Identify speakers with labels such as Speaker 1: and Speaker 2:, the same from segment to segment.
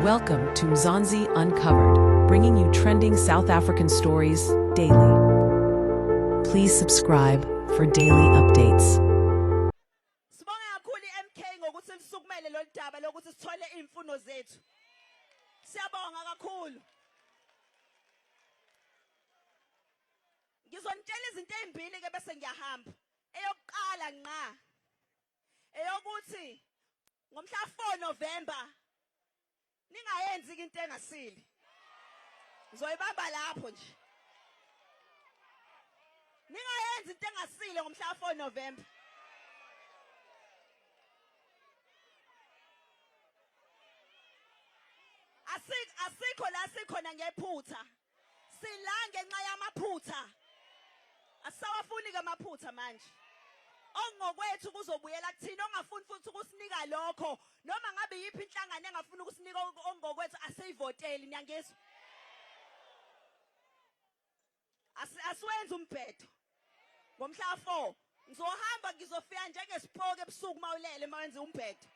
Speaker 1: Welcome to Mzansi Uncovered, bringing you trending South African stories daily. Please subscribe for daily updates.
Speaker 2: Sibonge kakhulu iMK ngokuthi lisukumele lolu daba lokuthi sithole imfuno zethu. Siyabonga kakhulu. Ngizonitshela izinto ezimbili ke bese ngiyahamba. Eyokuqala nqa eyokuthi ngomhla 4 November ningayenzi into engasile. Ngizoyibamba lapho nje. Ningayenzi into engasile ngomhla 4 November. Asikho la sikhona ngephutha. Sila ngenxa yamaphutha. Asisawafuni ke amaphutha manje. Okungokwethu kuzobuyela kuthina ongafuni futhi ukusinika lokho noma ngabe yiphi inhlangano engafuni ukusinika okungokwethu asiyivoteli niyangizwa. Asiwenzi umbhedo. Ngomhla 4 ngizohamba ngizofika njengesipoki ebusuku mawulele mawenza umbhedo.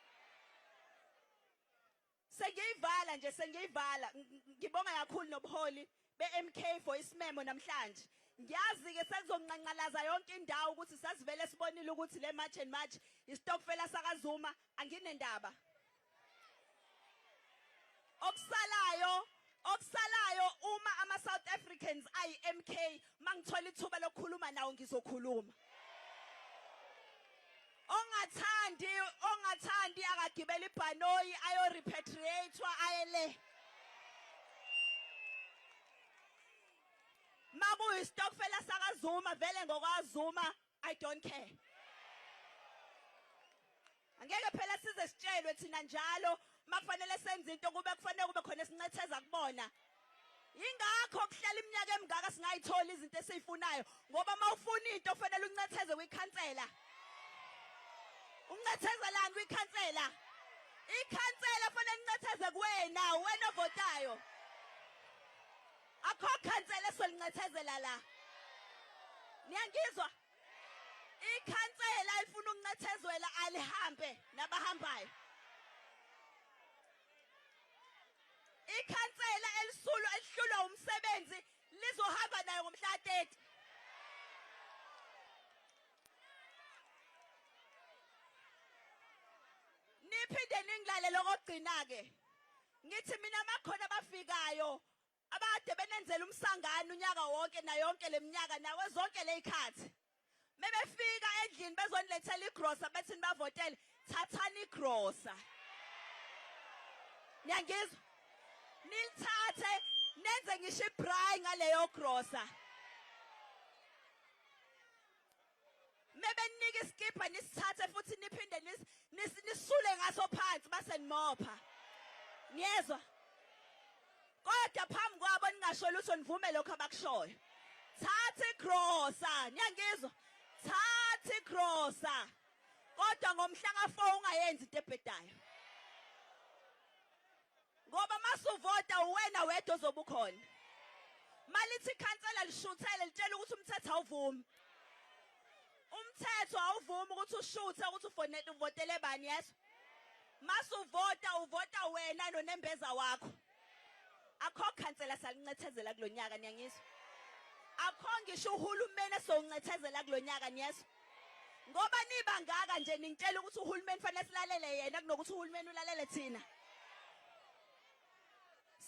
Speaker 2: Sengiyivala nje sengiyivala ngibonga kakhulu nobuholi be-MK for isimemo namhlanje. Ngiyazi ke sekuzonqanqalaza yonke indawo ukuthi sasivele sibonile ukuthi le March and March isitokfela sakaZuma anginendaba. Okusalayo okusalayo uma ama South Africans ayi MK mangithola ithuba lokukhuluma nawo ngizokhuluma. Ongathandi ongathandi akagibela ibhanoyi ayo repatriatewa aye le. Makuyistokfela sakaZuma vele ngokwaZuma I don't care. Angeke phela size sitshelwe thina njalo makufanele senze into kube kufanele kube khona esincetheza kubona. Ingakho kuhlala iminyaka emingaka singayitholi izinto esizifunayo ngoba mawufuna into kufanele uncetheze kwikhansela. Uncethezelani kwikhansela? Ikhansela kufanele incetheze kuwena, wena ovotayo. Akho khansela esolincethezela la. Niyangizwa? Ikhansela elifuna ukuncethezwela alihambe nabahambayo. Ikhansela elisulwa elihlulwa umsebenzi lizohamba nayo ngomhla 30. Niphinde ningilalele okugcina ke. Ngithi mina makhona abafikayo abakade benenzela umsangano unyaka wonke nayo yonke leminyaka nawe zonke lezikhathi. Mebefika endlini bezonilethela igrosa bethi nibavotele, thathani igrosa. Niyangizwa? Nilithathe nenze ngisho ibraai ngaleyo grosa. Mebenika isikibha nisithathe futhi niphinde nisule ngaso phansi base nimopha. Niyezwa? Kodwa phambi kwabo ningasho lutho nivume lokho abakushoyo. Thatha igrosa, niyangizwa? Thatha igrosa. Kodwa ngomhla ka4 ungayenzi into ebhedayo. Ngoba masuvota uwena wedwa ozobe ukhona. Malithi ikhansela lishuthele litshela ukuthi umthetho awuvumi. Umthetho awuvumi ukuthi ushuthe ukuthi ufonele uvotele bani yeso. Masuvota uvota wena nonembeza wakho. Akho khansela salincethezela kulonyaka niyangizwa. Akho ngisho uhulumeni esowuncethezela kulonyaka niyezwa. Ngoba niba ngaka nje ningitshela ukuthi uhulumeni fanele silalele yena kunokuthi uhulumeni ulalele thina.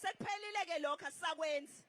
Speaker 2: Sekuphelile ke lokho asisakwenzi.